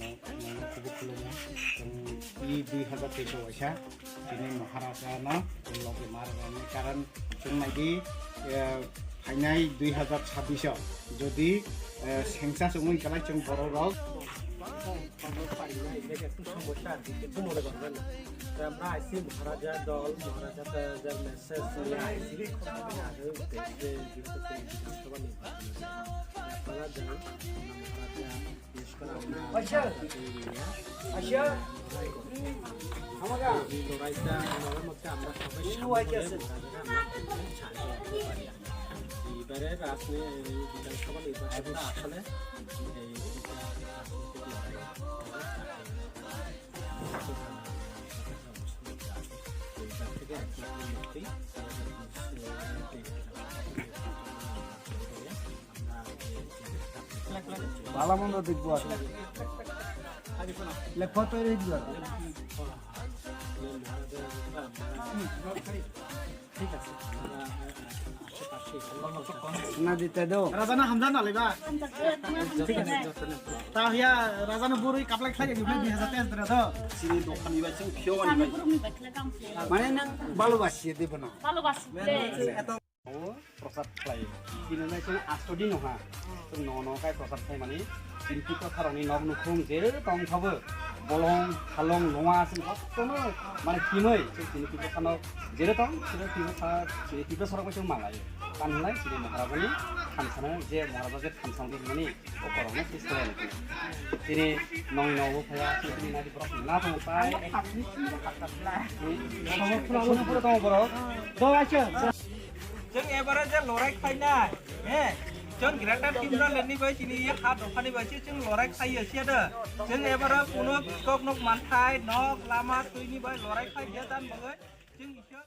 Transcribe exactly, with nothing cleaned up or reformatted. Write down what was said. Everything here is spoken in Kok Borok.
no, no, no, kubuk khulumya. Chwng i dui hazar teis o waisa chini Maharaja no chwng logi ma rwmani karon chwng nai di, eh, phainai dui hazar chabbish o jodi, eh, sengsa chwngwi kwlai chwng borok rok সমস্যা আর কি, কিন্তু মনে করবেন না। তো আমরা আইসি মহারাজা দল, মহারাজা যে মেসেজ নিয়ে আইসি, আগামী তেইশে যেহেতু তেইশ বিধানসভা নির্বাচন, আপনারা জানেন, আমরা মহারাজা বিশেষ করে আমরা আচ্ছা। আচ্ছা। এই লড়াইটা, লড়াইয়ের মধ্যে আমরা সবাই সামিল হলে মহারাজারা আমরা সাহায্য করতে পারি। এবারে রাজনীতি, এই বিধানসভা নির্বাচনটা আসলে এই রাজনৈতিক লড়াই। ভালো মন্দ দেখবো আসলে। লেখা তৈরি হয়ে দিল। না দিতে দাও। Raja no hamjak nalai ba. Thik ase. Ta hiya raja no bwrwi kaplai khlai di, dui hajar teis dra do. Chini dokan ni bai chwng khio ani bai. Mane nwng balo basi de bono. Balo basi de. O prosad khlai. Bini lai chwng asto din ha. Chwng no no kai prosad khlai mani. Chini Tiprasa rokni nok nukhung je tong thabo. Bolong, halong, nonga chwng kotono mane himoi chwng chini Tiprasa no jere tong, chini Tiprasa, chini Tiprasa rok chwng malai. Kanlai chini Maharajani thansana je Maharaja je thansang di mani. O korokno sis khlai nukli. Chini nong nogo phaya, chini nadi borok na tong pai. Ano khasni sini khasni lai. Chini khasni sini khasni borok. Do acha. Chwng ebare je lorai khlainai, he? Chwng Greater Tipraland ni bai chini ye ha dopha ni bai chwng lorai khlaiya siya da. Chwng ebare kuno kok nok manthai, nok lama twi ni bai lorai khlaiya dan bagwi. Chwng isha